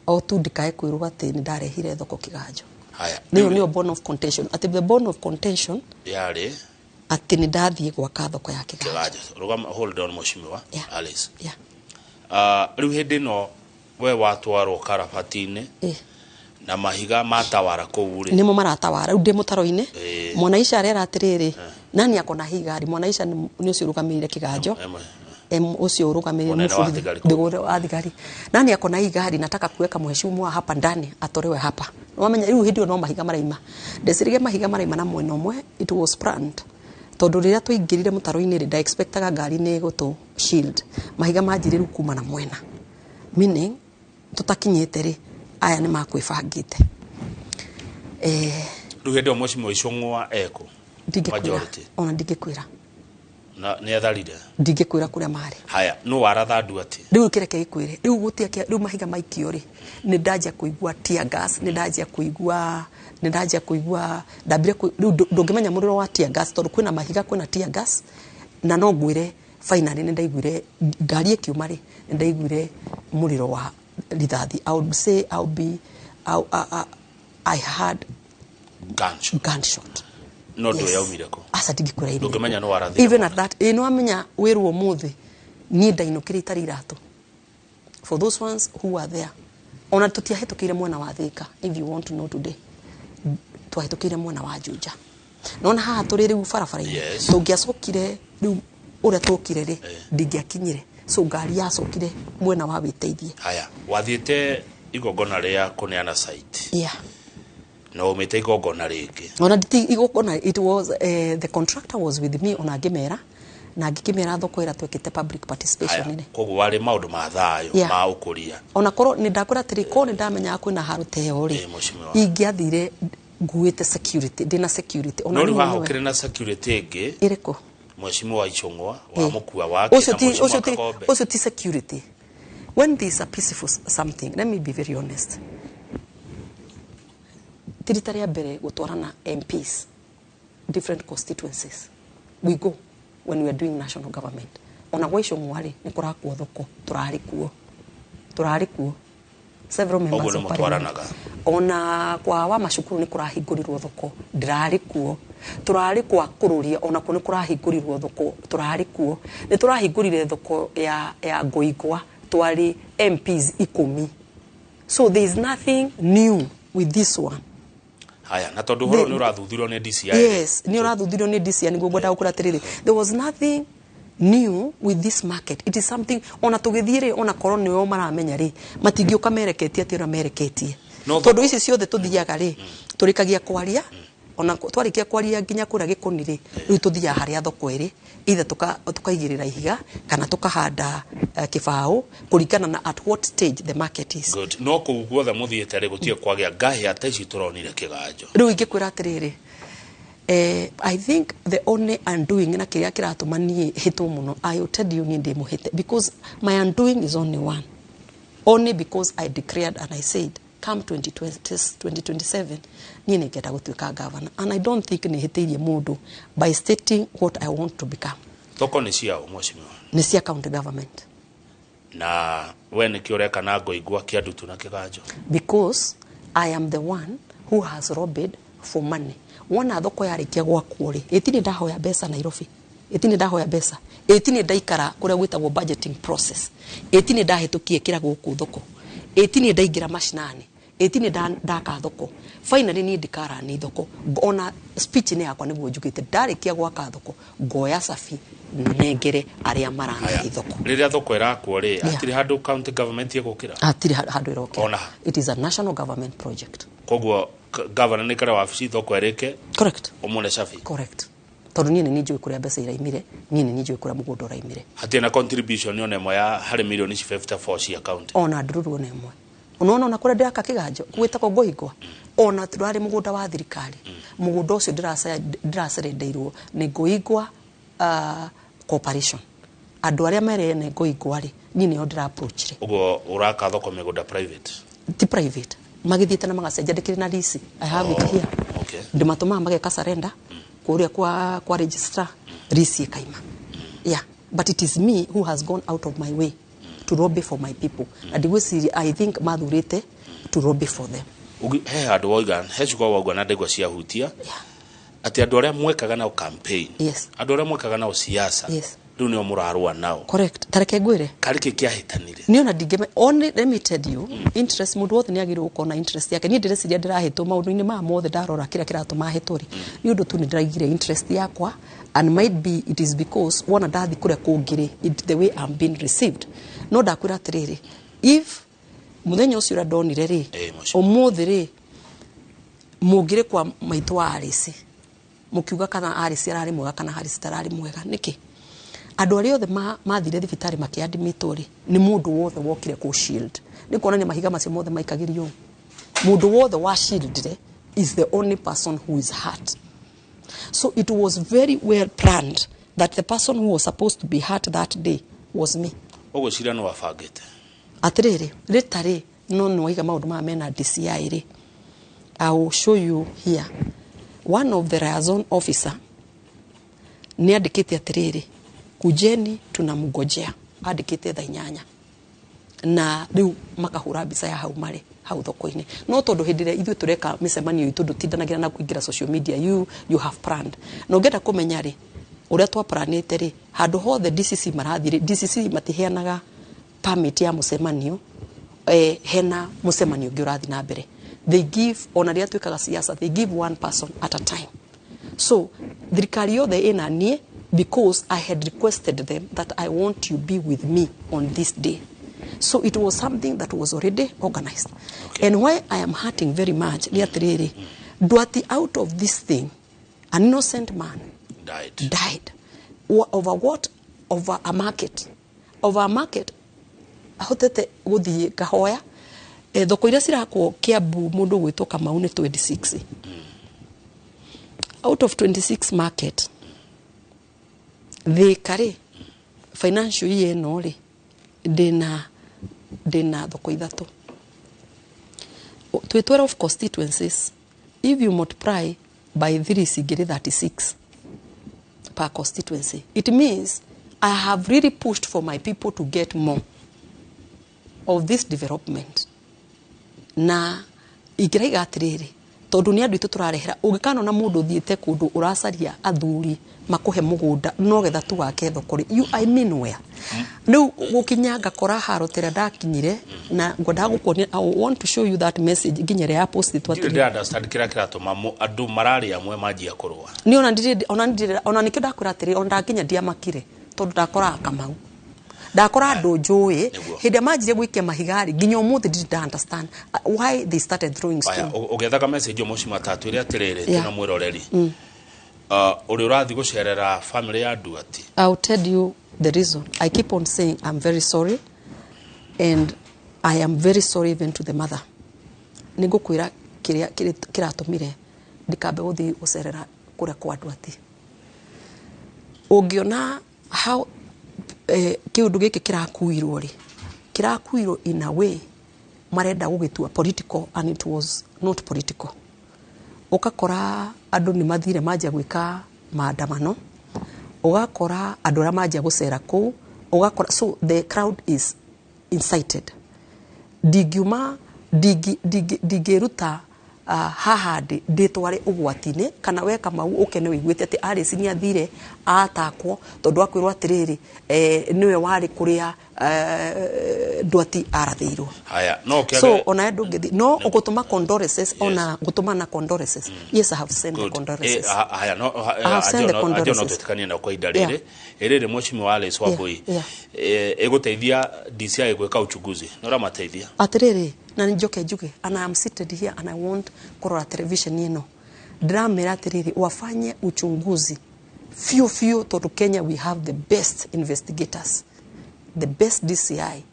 o tu ndikae kwĩrwo atĩ nĩ ndarehire thoko Kĩganjo. Haya, nĩyo rĩu rĩ- nĩyo bone of contention, atĩ the bone of contention yarĩ atĩ nĩ ndathiĩ gwaka thoko ya Kĩganjo. Kĩganjo. Rũgama, hold on, mheshimiwa Alice. Yeah. Rĩu hĩndĩ ĩno we watwarwo karabati-inĩ na mahiga matawara kũu rĩ, Nĩmo maratawara, rĩu ndĩ mũtaro-inĩ. Mwanaisha arera atĩrĩrĩ, nani ako na hii gari? Mwanaisha nĩ ũcio ũrũgamĩrĩire Kĩganjo. Ũcio ũrũgamĩrĩire Mũnene wa mũborithi. thigari kũu. Mũnene wa thigari, nani ako na hii gari? Nataka kuweka mheshimiwa hapa ndani, atolewe hapa. Wamenya rĩu hĩndĩ ĩyo no mahiga maraima, ndeciririe mahiga maraima na mwena ũmwe. It was planned, tondũ rĩrĩa twaingĩrire mũtaro-inĩ rĩ, ndaexpectaga ngari nĩ ĩgũtũ shield. Mahiga manjire rĩu kuma na mwena, meaning tũtakinyĩte rĩ, aya nĩ makwĩbangĩte. Rĩu hĩndĩ ĩyo mheshimiwa Icũng'wa ekũ? Ndingĩkwĩra. Majority. Ona ndingĩkwĩra. Na nĩ atharire? Ndingĩkwĩra kũrĩa marĩ. Haya, nũ waratha nduati? Rĩu kĩreke gĩkwĩre, rĩu gũtiakia, rĩu mahiga maikio rĩ, nĩ ndanjia kũigua tear gas, nĩ ndanjia kũigua ndambire rĩu ndũngĩmenya mũrĩro wa tear gas, tondũ kwĩna mahiga, kwĩna tear gas. Na no ngwĩre, finally nĩ ndaiguire ngari ĩkiuma rĩ, nĩ ndaiguire mũrĩro wa rithathi. I would say I would be I, I, I had Gunshot. Gunshot. No ndũ yaumire kũ? Aca, ndingĩkwĩra yaumire Ndũngĩmenya kũ. nũ warathire. Even at that, ĩ, nĩwamenya wĩrwo ũmũthĩ niĩ ndainũkire itarĩ iratũ. For those ones who were there, ona tũtiahĩtũkĩire mwena wa Thĩka. If you want to know today, twahĩtũkĩire mwena wa Juja. Nona haha tũrĩ rĩu barabara-inĩ, tũngĩacokire rĩu ũrĩa tũkire rĩ, ndingĩakinyire. So ngari yacokire mwena wa wĩteithie. Haya, wathiĩte igongona rĩa kũneana site, na umĩte igongona rĩngĩ? Ona nditi igongona. It was the contractor was with me, ona ngĩmera na ngĩkĩmera thoko ĩrĩa twekĩte public participation Haya, rĩ. koguo warĩ maũndũ ma thayũ, ma ũkũria. Ona korwo nĩ ndakwĩra atĩrĩ, korwo nĩ ndamenyaga kwĩna haro ta ĩyo rĩ, Eh, mheshimiwa. ingĩathire nguĩte security, ndĩna security. Ona No rĩu rĩu haha nĩwe. ũkĩrĩ na security ĩngĩ? Ĩrĩkũ? Mheshimiwa Icũng'wa wa mũkua wake Ũcio na ti mheshimiwa ũcio ti Kagombe. Ũcio ti security. When there is a peaceful something, let me be very honest, ti rita rĩa mbere gũtwarana MPs different constituencies. We go when we are doing national government. Ona gwa Icũng'wa rĩ, nĩ kũrakwo thoko, tũrarĩ kuo, tũrarĩ kuo, several members Ũguo nĩ of parliament. mũtwaranaga. Ona kwa wa macukuru nĩ kũrahingũrirwo thoko, ndĩrarĩ kuo. Tũrarĩ kwa kũrũria, ona kuo nĩ kũrahingũrirwo thoko, tũrarĩ kuo. Nĩ tũrahingũrire thoko ya Ngoingwa, twarĩ MPs 10. So there is nothing new with this one. Haya, na tondũ ũhoro nĩ ũrathuthurio nĩ DCI rĩ, Yes, nĩ ũrathuthurio nĩ DCI, nĩguo ngwendaga gũkwĩra atĩrĩrĩ, there was nothing new with this market. It is something ona tũgĩthiĩ rĩ, ona korwo nĩo maramenya rĩ, matingĩũka mereketie atĩ ũrĩa mereketie. No Tondũ ici ciothe tũthiaga rĩ, tũrĩkagia kwaria, ona twarĩkia kwaria nginya kũrĩa gĩkũni rĩ, rĩu tũthiaga harĩa thoko ĩrĩ, either tũkaigĩrĩra ihiga kana tũkahanda kĩbaũ, kũringana na at what stage the market is. Good. No kũu guothe mũthiĩte rĩ, gũtirĩ kwagĩa ngahĩa ta ici tũronire kĩganjo? Rĩu ingĩkwĩra atĩrĩrĩ, I think the only undoing na kĩrĩa kĩratũma niĩ hĩtwo mũno, I will tell you, niĩ ndĩ mũhĩte because my undoing is only one, only because I declared and I said come 2020, 2027 niĩ nĩngenda gũtuĩka governor, and I don't think nĩ hĩtĩirie mũndũ by stating what I want to become. Thoko nĩ ciao, mheshimiwa? Nĩ cia county government. Na we nĩkĩ ũreka na Ngoingwa, Kĩandutu na Kĩganjo? Because I am the one who has lobbied for money. Wona thoko yarĩkia gwakwo rĩ, ĩtirĩ ndahoya mbeca Nairobi, ĩtirĩ ndahoya mbeca, ĩtirĩ ndaikara kũrĩa gwĩtagwo budgeting process, ĩtirĩ ndahĩtũkie kĩra gũkũ thoko, ĩtirĩ ndaingĩra mashinani, ĩtirĩ ndaka thoko. Finally niĩ ndikarani thoko. Ona speech-inĩ yakwa nĩguo njugĩte, ndarĩkia gwaka thoko ngoya cabi nengere arĩa marana thoko. Rĩrĩa thoko ĩrakwo rĩ, hatirĩ handũ county government ĩgũkĩra? Hatirĩ handũ ĩrokĩra. Ona. It is a national government project. Koguo governor nĩ kare wabici, thoko ĩrĩke, Correct. ũmũne cabi? Correct, tondũ niĩ nĩ njũĩ kũrĩa mbeca iraimire, niĩ nĩ njũĩ kũrĩa mũgũnda ũraimire. Hatirĩ na contribution ona ĩmwe ya harĩ mirioni ici 54 cia county? Ona ndururu ona ĩmwe. Unaona, ona kũrĩa ndĩraka kĩganjo gwĩtagwo Ngoingwa, ona tũrarĩ mũgũnda wa thirikari, mũgũnda ũcio ndĩracerendeirwo nĩ Ngoingwa corporation. Andũ arĩa merene Ngoingwa rĩ, niĩ nĩo ndĩra approach rĩ. Ũguo ũraka thoko mĩgũnda private? Ti private, magĩthiĩte na magacenjia. Ndĩkĩrĩ na lease, I have it here. Ndĩmatũmaga mageka surrender kũrĩa kwa registrar, lease ĩkaima. Yeah, but it is me who has gone out of my way to lobby for my people, na ndigwĩciria, I think mathurĩte to lobby for them. He handũ wauga, he ciugo wauga na ndaigua ciahutia, atĩ andũ arĩa mwekaga nao campaign, andũ arĩa mwekaga nao siasa, rĩu nĩo mũrarũa nao. Correct. Tareke ngwĩre. Karĩ kĩ kĩahĩtanire? Niĩ ona ndingĩme. Only let me tell you, interest, mũndũ wothe nĩ agĩrĩirwo gũkorwo na interest yake. Niĩ ndĩreciria ndĩrahĩtwo maũndũ-inĩ maya mothe. Ndarora kĩrĩa kĩratũma hĩtwo rĩ, nĩ ũndũ tu nĩ ndĩraigire interest yakwa, and might be it is because wona ndathi kũrĩa kũngĩ rĩ, the way I'm being received. No ndakwĩra atĩrĩrĩ, if mũthenya ũcio ũrĩa ndonire rĩ, Mũciĩ. Ũmũthĩ rĩ, mũngĩrĩ kwa maitũ wa Alice, mũkiuga kana Alice ararĩ mwega kana Alice tararĩ mwega, nĩkĩ andũ arĩa othe mathire thibitarĩ makĩadmitwo rĩ, nĩ mũndũ wothe wokire kũ shield? Nĩ kuonania mahiga macio mothe maikagĩrio mũndũ wothe wa shieldire. is the only person who is hurt. So it was very well planned that the person who was supposed to be hurt that day was me. Ũgwĩciria nĩ wabangĩte? Atĩrĩrĩ, rĩtarĩ no nĩwaiga maũndũ maya mena DCI rĩ, I will show you here. One of the liaison officer nĩ andĩkĩte atĩrĩrĩ, "Kujeni, tunamngojea." Andĩkĩte thaa 8 na rĩu makahũra mbica ya hau marĩ hau thoko-inĩ. No tondũ hĩndĩ ĩrĩa ithuĩ tũreka mĩcemanio itũ, ndũtindanagĩra na kũingĩra social media. You have planned, na ũngĩenda kũmenya rĩ ũrĩa twaplanĩte rĩ, handũ hothe DCC marathiĩ rĩ, DCC matiheanaga permit ya mũcemanio hena mũcemanio ũngĩ ũrathiĩ na mbere. They give, ona rĩrĩa twĩkaga siasa, they give one person at a time. So thirikari yothe ĩna niĩ because I had requested them that I want you be with me on this day. So it was something that was already organized. And why I am hurting very much nĩ atĩrĩrĩ, Ndwati, out of this thing an innocent man died. Died. Over what? Over a market, over a market. Ahotete gũthiĩ ngahoya thoko iria cirakwo Kiambu, mũndũ gwĩtwo Kamau, nĩ 26 out of 26 market. Thika rĩ, financial year ĩno rĩ, ndĩna thoko ithatũ twĩ 12 constituencies. If you multiply by 3, cingĩrĩ 36 per constituency. It means I have really pushed for my people to get more of this development. Na ingĩraiga atĩrĩrĩ, tondũ nĩ andũ itũ tũrarehera, ũngĩkanona mũndũ ũthiĩte kũndũ ũracaria athuri makũhe mũgũnda no getha tu wake thoko rĩ, you, I mean, where rĩu gũkinya ngakora haro tĩrĩa ndakinyire na ngwendaga gũkuonia. I want to show you that message nginya ĩrĩa ya postĩtwo. Ndirĩ atĩrĩrĩ, ndĩra understand kĩrĩa kĩratũma andũ mararĩ amwe manjia kũrũa. Nĩ ona ndirĩ, ona ndirĩ, ona nĩkĩo ndakwĩra atĩrĩ, ona ndakinya ndiamakire tondũ ndakoraga Kamau, ndakora andũ njũĩ. Hĩndĩ ĩrĩa manjirie gũikia mahiga rĩ, nginya ũmũthĩ ndirĩ nda understand why they started throwing Aya, stone. ũgĩethaga message ũmwe matatu ĩrĩa atĩrĩrĩ, twĩna mwĩroreri ũrĩa ũrathiĩ gũcerera family ya Nduati. I'll tell you the reason. I keep on saying I'm very sorry, and I am very sorry even to the mother. Nĩ ngũkwĩra kĩrĩa kĩratũmire ndikambe gũthiĩ gũcerera kũrĩa kwa Nduati. Ũngĩona how kĩũndũ gĩkĩ kĩrakuirwo rĩ, kĩrakuirwo in a way marenda gũgĩtua political, and it was not political. Ũgakora andũ nĩ mathire manjia gwĩka maandamano, ũgakora andũ arĩa manjia gũcera kũu, ũgakora so the crowd is incited. Ndingiuma ndingĩruta haha ndĩ ndĩtware ũgwati-inĩ kana we Kamau ũke nĩ wĩiguĩte atĩ Alice nĩ athire atakwo tondũ akwĩrwo atĩrĩrĩ, nĩwe warĩ kũrĩa Ndwati arathĩirwo. Haya, no ũkĩage So ona ndũngĩthi no gũtũma condolences, ona gũtũma na condolences. Yes, I have sent the Good. condolences. Haya, no I have sent the no condolences. twĩtĩkanie na kwa ihinda rĩrĩ ĩrĩrĩ mheshimiwa Alice Wambui, ĩgũteithia DCI gwĩka uchunguzi, nĩ ũramateithia? Atiriri, na njoke njuge, and I am seated here and I want kurora television ĩno, ndĩramera atiriri, wafanye uchunguzi fiũ fiũ tondũ Kenya we have the best investigators, the best DCI.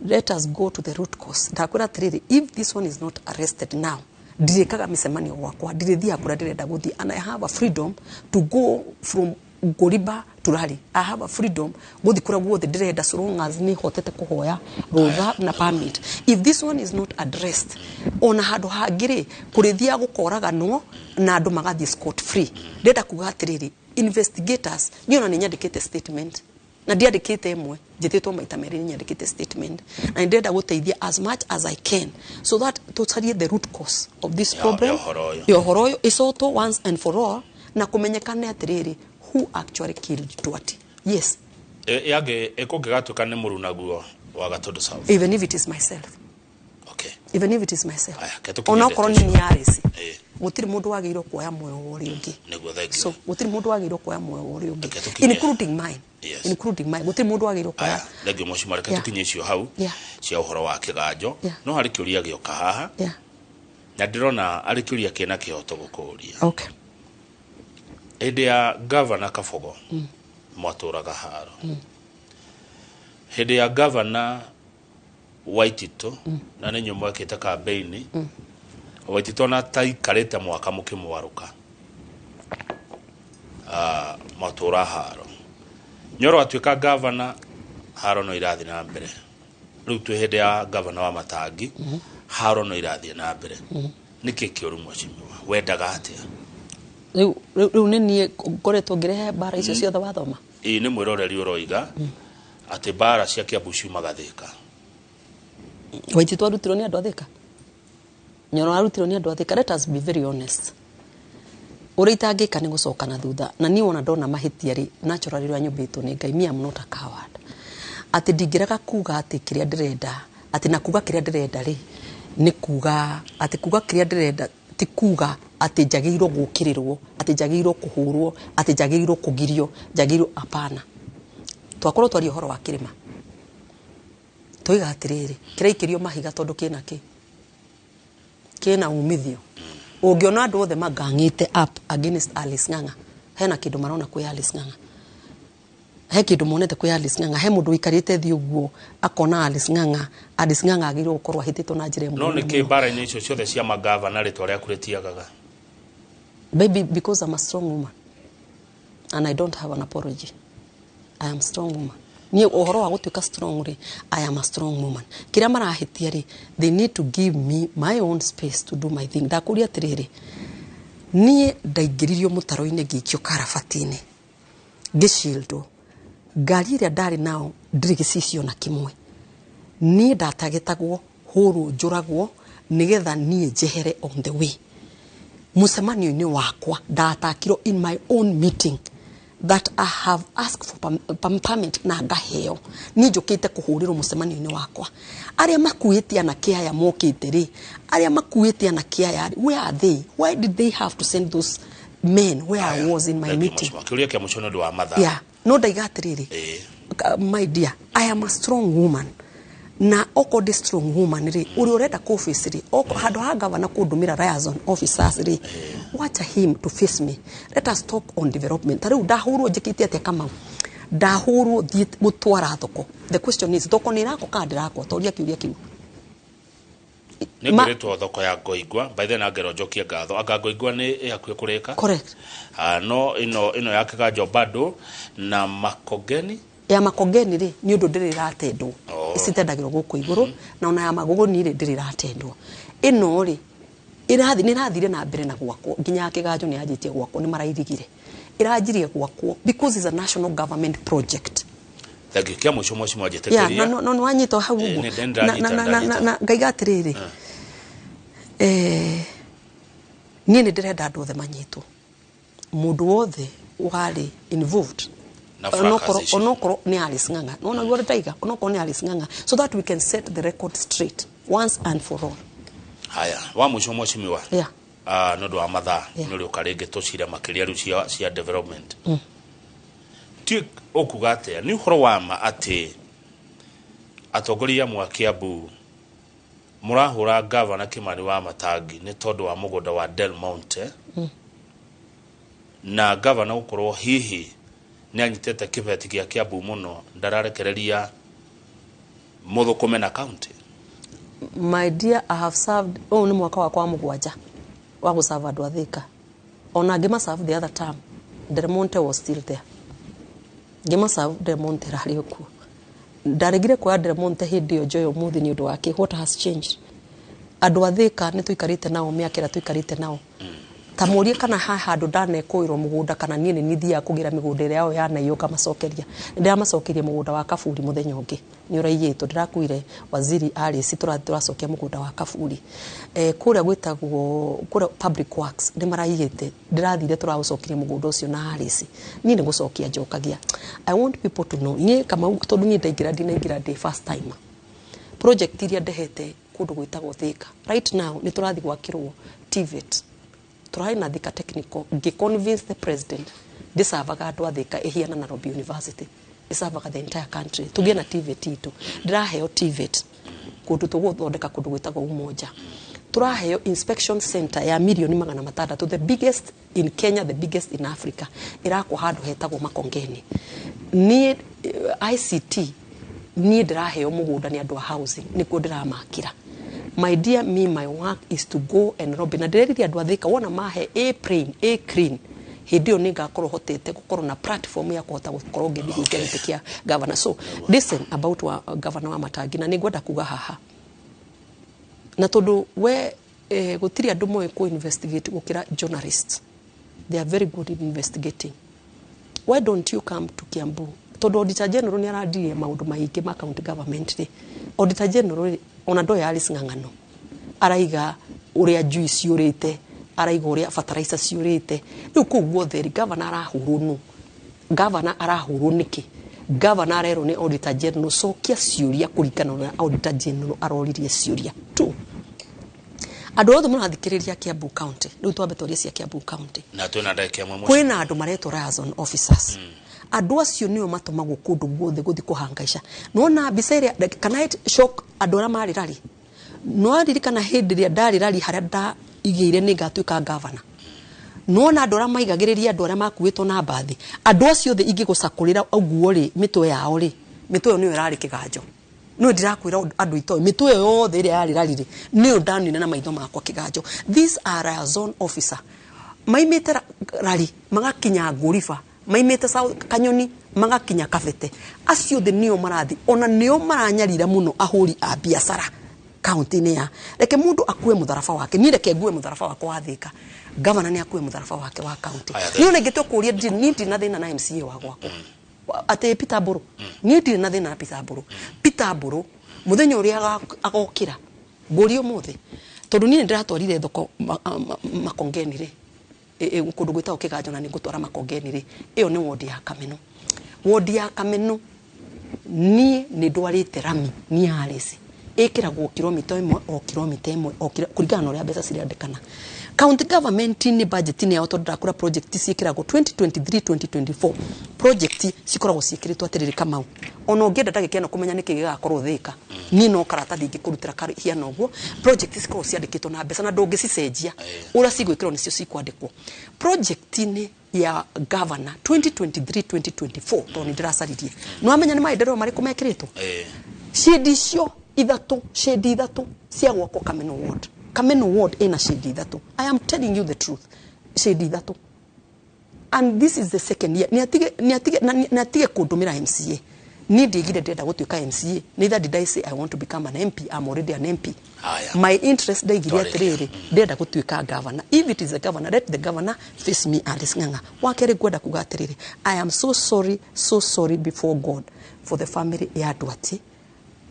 Let us go to the root cause. Ndakwĩra atĩrĩrĩ, if this one is not arrested now, ndirĩkaga mĩcemanio gwakwa, ndirĩthiaga kũrĩa ndĩrenda gũthiĩ, and I have a freedom to go from Ngũriba to Rally. I have a freedom gũthiĩ kũrĩa guothe ndĩrenda so long as nĩ hotete kũhoya rũtha na permit. If this one is not addressed, ona handũ hangĩ rĩ, kũrĩthiaga gũkoraganwo na andũ magathiĩ scot free. Ndĩrenda kuga atĩrĩrĩ, investigators, niĩ ona nĩ nyandĩkĩte statement na ndiandĩkĩte ĩmwe, njĩtĩtwo maita merĩ. Nĩ nyandĩkĩte statement na nĩ ndĩrenda gũteithia as much as I can so that tũcarie the root cause of this problem. Ya ũhoro ũyũ. Ya ũhoro ũyũ ĩcotwo once and for all na kũmenyekane atĩrĩrĩ, who actually killed Duarte. Yes. Yangĩ ĩkũngĩgatuĩka nĩ mũrunaguo wa Gatundu South. Even if it is myself. Even if it is myself. Aya, ke tũkinye Onokorwo ndeto nĩ niĩ Alice, gũtirĩ mũndũ wagĩrĩirwo kuoya muoyo wa ũrĩa ũngĩ. Nĩguo, thank you. So gũtirĩ mũndũ wagĩrĩirwo kuoya muoyo wa ũrĩa ũngĩ, Reke tũkinye. including mine. Including mine, gũtirĩ mũndũ wagĩrĩirwo kuoya. Aya, thank you mheshimiwa, reke tũkinye icio hau cia ũhoro wa kĩganjo. No harĩ kĩũria gĩoka haha na ndĩrona arĩ kĩũria kĩna kĩhoto gũkũũria. Hĩndĩ ya gavana Kabogo mwatũraga haro, hĩndĩ ya gavana Waititũ na nĩ inyuĩ mwekĩte kambeini Waititu ona taikarĩte mwaka mũkĩmwarũka, matũra haro. Nyoro atuĩka gavana, haro no irathiĩ na mbere. Rĩu twĩ hĩndĩ ya gavana wa Matangi, haro no irathiĩ na mbere. Nĩkĩ kĩũru, mheshimiwa? Wendaga atĩa? Rĩu nĩ niĩ ngoretwo ngĩrehe mbara icio ciothe wathoma. Ĩĩ, nĩ mwĩroreri ũroiga atĩ mbara cia Kiambu ciumaga Thĩka. Waititu arutirwo nĩ andũ a Thĩka, Nyoro arutirwo nĩ andũ a Thĩka. Let us be very honest, ũrĩa itangĩka nĩ gũcoka na thutha, na niĩ wona ndona mahĩtia rĩ, naturally ũrĩa nyũmbĩtwo nĩ Ngai, me am not a coward, atĩ ndingĩrega kuga atĩ kĩrĩa ndĩrenda, atĩ na kuga kĩrĩa ndĩrenda rĩ, nĩ kuga atĩ kuga kĩrĩa ndĩrenda ti kuga atĩ njagĩrĩirwo gũkĩrĩrwo, atĩ njagĩrĩirwo kũhũrwo, atĩ njagĩrĩirwo kũgirio, njagĩrĩirwo, hapana. Twakorwo twaria ũhoro wa kĩrĩma, twoiga atĩrĩrĩ, kĩraikĩrio mahiga tondũ kĩna kĩ kĩna umithio. Ũngĩona andũ othe magang'ĩte up against Alice Ng'ang'a, hena kĩndũ marona kwĩ Alice Ng'ang'a, he kĩndũ monete kwĩ Alice Ng'ang'a, he mũndũ ũikarĩte thĩ ũguo akona Alice Ng'ang'a, Alice Ng'ang'a agĩrĩirwo gũkorwo ahĩtĩtwo na njĩra ĩmwe No nene nĩkĩ mũno. mbara-inĩ icio ciothe cia magavana rĩtwa rĩaku rĩtiagaga? Maybe because I'm a strong woman and I don't have an apology. I am strong woman. Niĩ ũhoro wa gũtuĩka strong rĩ, I am a strong woman. Kĩrĩa marahĩtia rĩ, they need to give me my own space to do my thing. Ndakũria atĩrĩrĩ, niĩ ndaingĩririo mũtaro-inĩ, ngĩikio karabati-inĩ, ngĩcildwo ngari ĩrĩa ndarĩ nao, ndirĩ gĩcicio na kĩmwe. Niĩ ndatagetagwo hũrwo, njũragwo, nĩgetha niĩ njehere on the way. Mũcemanio-inĩ wakwa ndatakirwo in my own meeting that I have asked for permit na ngaheo. Niĩ njũkĩte kũhũrĩrwo mũcemanio-inĩ wakwa. Arĩa makuĩte anake aya mokĩte rĩ, arĩa makuĩte anake aya rĩ, where are they? Why did they have to send those men where I was in my Thank you, meeting? mheshimiwa. Kĩũria kĩa mũico nĩ ũndũ wa mathaa. Yeah, no ndaiga atĩrĩrĩ, my dear, I am a strong woman, na okorwo ndĩ strong woman rĩ, ũrĩa ũrenda kũ face rĩ, handũ ha gavana kũndũmĩra liaison officers rĩ, wacha him to face me. Let us talk on development. Ta rĩu ndahũrwo njĩkĩte atĩa, Kamau? Ndahũrwo thiĩ gũtwara thoko. The question is, thoko nĩ ĩrakwo kana ndĩrakwo? Toria kĩũria kĩu. Nĩ ngwĩrĩtwo thoko ya Ngoingwa by then angerwo njokie ngatho anga Ngoingwa nĩ ĩ hakuhĩ kũrĩka. Correct. Ah, no ĩno ya Kĩganjo bado na Makongeni. Ya Makongeni rĩ, nĩ ũndũ ndĩrĩ ĩratendwo. Oh. Icitendagĩrwo gũkũ igũrũ, na ona ya Magogoni rĩ, ndĩrĩ ĩratendwo. Ĩno rĩ, ĩrathi nĩ ĩrathire na mbere na gwakwo, nginya ya Kĩganjo nĩ yanjĩtie gwakwo, nĩ marairigire, ĩranjirie gwakwo because it's a national government project. Thank you. Kĩa mũico, mheshimiwa, Yeah, njĩtĩkĩria. No, no, no, wanyita hau ũguo. Nĩ Na- ndanyita, na- na- na- ndanyita. na ngaiga atĩrĩrĩ, niĩ nĩ ndĩrenda andũ othe manyitwo, mũndũ wothe warĩ involved Na fracas icio. Onokorwo nĩ Alice Ng'ang'a, nona guo ndaiga, onokorwo nĩ Alice Ng'ang'a, so that we can set the record straight once and for all. Haya, wa mũico, mheshimiwa. Yeah. Ah, nĩ ũndũ wa mathaa, Yeah. nĩ ũrĩũka rĩngĩ tũcire makĩria rĩu cia development. Ti ũkuga atĩa, nĩ ũhoro wa ma atĩ atongoria amwe a Kiambu mũrahũra gavana Kimani wa Matangi nĩ tondũ wa mũgũnda wa Del Monte, na gavana gũkorwo hihi nĩ anyitĩte kĩbeti gĩa Kiambu mũno, ndararekereria mũthũkũme na county? My dear, I have served, ũyũ nĩ mwaka wakwa wa 7 wa gũserve andũ a Thĩka. Ona ngĩmaserve the other term, Del Monte was still there. Ngĩmaserve, Del Monte rarĩ o kuo. Ndaregire kuoya Del Monte hĩndĩ ĩyo, njoe ũmũthĩ nĩ ũndũ wa kĩ? What has changed? Andũ a Thĩka nĩ tũikarĩte nao mĩaka ĩrĩa tũikarĩte nao. Ta mũrie kana ha handũ ndanekũĩrwo mũgũnda, kana niĩ nĩ niĩ thiaga kũgĩra mĩgũnda ĩrĩa yao yanaiywo ngamacokeria. Nĩ ndĩramacokeria mũgũnda wa Kaburi, mũthenya ũngĩ nĩ ũraiyĩtwo, ndĩrakuire waziri Alice, tũrathiĩ tũracokia mũgũnda wa Kaburi. Kũrĩa gwĩtagwo kũrĩa Public Works nĩ maraiyĩte, ndĩrathire tũraũcokirie mũgũnda ũcio na Alice. Niĩ nĩ gũcokia njokagia. I want people to know, niĩ Kamau, tondũ niĩ ndaingĩra, ndinaingĩra ndĩ first time. Project iria ndehete kũndũ gwĩtagwo Thĩka, right now nĩ tũrathiĩ gwakĩrwo TVET, tũrarĩ na Thika Technical, ngĩ-convince the president ndĩcavaga andũ a Thika, ĩhiana Nairobi University, ĩcavaga the entire country, tũgĩe na TVET itũ. Ndĩraheo TVET kũndũ tũgũthondeka kũndũ gwĩtagwo Umoja. Tũraheo inspection center ya mirioni 600, the biggest in Kenya, the biggest in Africa, ĩrakwo handũ hetagwo Makongeni. Niĩ ICT, niĩ ndĩraheo mũgũnda nĩ andũ a housing, nĩkuo ndĩramakĩra. My dear, me, my work is to go and lobby. Na ndĩreririe andũ a Thika, wona mahe a plain a clean, hĩndĩ ĩyo nĩ ngakorwo hotete gũkorwo na platform ya kũhota gũkorwo ngĩthiĩ gũikia gĩtĩ kĩa governor. So listen about wa governor wa Matangi, na nĩ ngwenda kuga haha na tondũ we gũtirĩ andũ moĩ kũ investigate gũkĩra journalists. They are very good in investigating. Why don't you come to Kiambu? Tondũ Auditor General nĩ arandirie maũndũ maingĩ ma county government rĩ, Auditor General rĩ, ona ndoĩ Alice Ng'ang'ano araiga ũrĩa njui ciũrĩte, araiga ũrĩa fertilizer ciũrĩte. Rĩu kũu guothe rĩ, governor arahũrwo nũ? Governor arahũrwo nĩkĩ? Governor arerwo nĩ Auditor General cokia ciũria kũringana na Auditor General aroririe ciũria tu. Andũ othe mũrathikĩrĩria Kiambu County, rĩu twambe twarie cia Kiambu County. Na twĩna ndagĩka ĩmwe mũciĩ. Kwĩna andũ maretwo liaison officers. Andũ acio nĩo matũmagwo kũndũ guothe gũthiĩ kũhangaica. Nĩwona mbica ĩrĩa kana shock andũ arĩa marĩ rari? Nĩwaririkana hĩndĩ ĩrĩa ndarĩ rari harĩa ndaigĩire nĩ ngatuĩka governor? Nĩwona andũ arĩa maigagĩrĩria andũ arĩa makuĩtwo na mbathi, andũ acio othe ingĩgũcakũrĩra ũguo rĩ, mĩtwe yao rĩ, mĩtwe ĩyo nĩyo ĩrarĩ kĩganjo. No ndirakwĩra andũ itoĩ mĩtwe ĩyo yothe ĩrĩa yarĩ rari rĩ, nĩyo ndanina na maitho makwa kĩganjo. These are liaison officer maimĩte rari magakinya Ngũriba, maimĩte South Kanyoni magakinya Kabete. Acio othe nĩo marathi, ona nĩo maranyarira mũno ahũri a biacara kaunti-inĩ ya. Reke mũndũ akue mũtharaba wake, niĩ reke ngue mũtharaba wakwa wa Thika, governor nĩ akue mũtharaba wake wa kaunti. Niĩ ona ingĩtua kũũria, niĩ ndirĩ na thĩna na MCA wa gwakwa atĩ Peter Mbũrũ, niĩ ndirĩ na thĩna na Peter Mbũrũ. Peter Mbũrũ mũthenya ũrĩa agokĩra ngũria ũmũthĩ, tondũ niĩ nĩndĩratwarire thoko Makongeni rĩ, kũndũ gwĩtagwo Kĩganjo, na nĩngũtwara Makongeni rĩ, ĩyo nĩ wodi ya Kameno. Wodi ya Kameno niĩ nĩ ndwarĩte rami niĩ Alice, ĩkĩragwo kilomita ĩmwe o kilomita ĩmwe o kũringana na ũrĩa mbeca cirendekana. County government nĩ budget-inĩ yao, tondũ ndakũra project ciĩkĩragwo 2023 2024, project cikoragwo ciĩkĩrĩtwo atĩrĩrĩ, Kamau, ona ũngĩenda ndagĩka ĩno kũmenya nĩkĩ gĩgakorwo Thĩka, niĩ no karatathi ingĩkũrutĩra kahiana ũguo. Project cikoragwo ciandĩkĩtwo na mbeca na ndũngĩcicenjia, ũrĩa cigwĩkĩrwo nĩcio cikwandĩkwo. Project-inĩ ya governor 2023 2024, tondũ nĩ ndĩracaririe, nĩ wamenya nĩ maendeleo marĩkũ mekĩrĩtwo? Shade icio ithatũ, shade ithatũ cia gwakwo Kameno ward. Kameno ward ĩna shade ithatũ. I am telling you the truth, shade ithatũ, and this is the second year. Nĩ atige kũndũmĩra MCA. Niĩ ndiaigire ndĩrenda gũtuĩka MCA, neither did I say I want to become an MP. I'm already an MP. Haya. My interest, ndaigire Twarĩkia. atĩrĩrĩ, ndĩrenda gũtuĩka governor. If it is a governor, let the governor face me, Alice Ng'ang'a. Wa kerĩ, ngwenda kuga atĩrĩrĩ, I am so sorry, so sorry before God for the family ya Ndwati.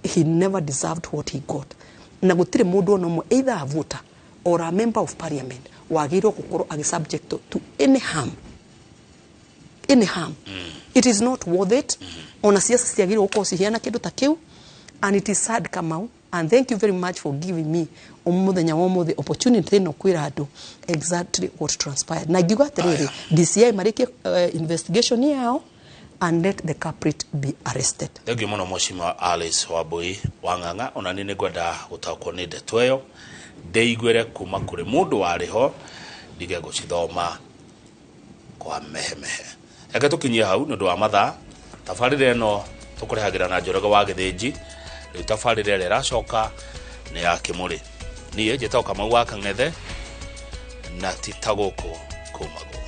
He never deserved what he got, na gũtirĩ mũndũ ona ũmwe, either a voter or a member of parliament, wagĩrĩirwo gũkorwo agĩ subject to any harm, any harm. It is not worth it. Ona siasa ciagĩrĩirwo gũkorwo cihiana kĩndũ ta kĩu, and it is sad, Kamau. And thank you very much for giving me mũthenya wa ũmũthĩ opportunity ĩno kwĩra andũ exactly what transpired. Na ngiuga atĩrĩrĩ, DCI marĩkie investigation yao and let the culprit be arrested. Thengiũ mũno, Mheshimiwa Alice Wambui wa Ng'ang'a. Ona niĩ nĩngwenda gũtaũkwo nĩ ndeto ĩyo, ndĩiguĩre kuma kũrĩ mũndũ warĩ ho, ndige gũcithoma kwa mehemehe. Reke tũkinyie hau nĩ ũndũ wa mathaa. Tabarĩra ĩno tũkũrehagĩra na Njoroge wa Gĩthĩnji. Rĩu tabarĩra ĩrĩa ĩracoka nĩ ya Kĩmũrĩ. Niĩ njĩtagwo Kamau wa Kang'ethe, na ti ta gũkũ kumagwo.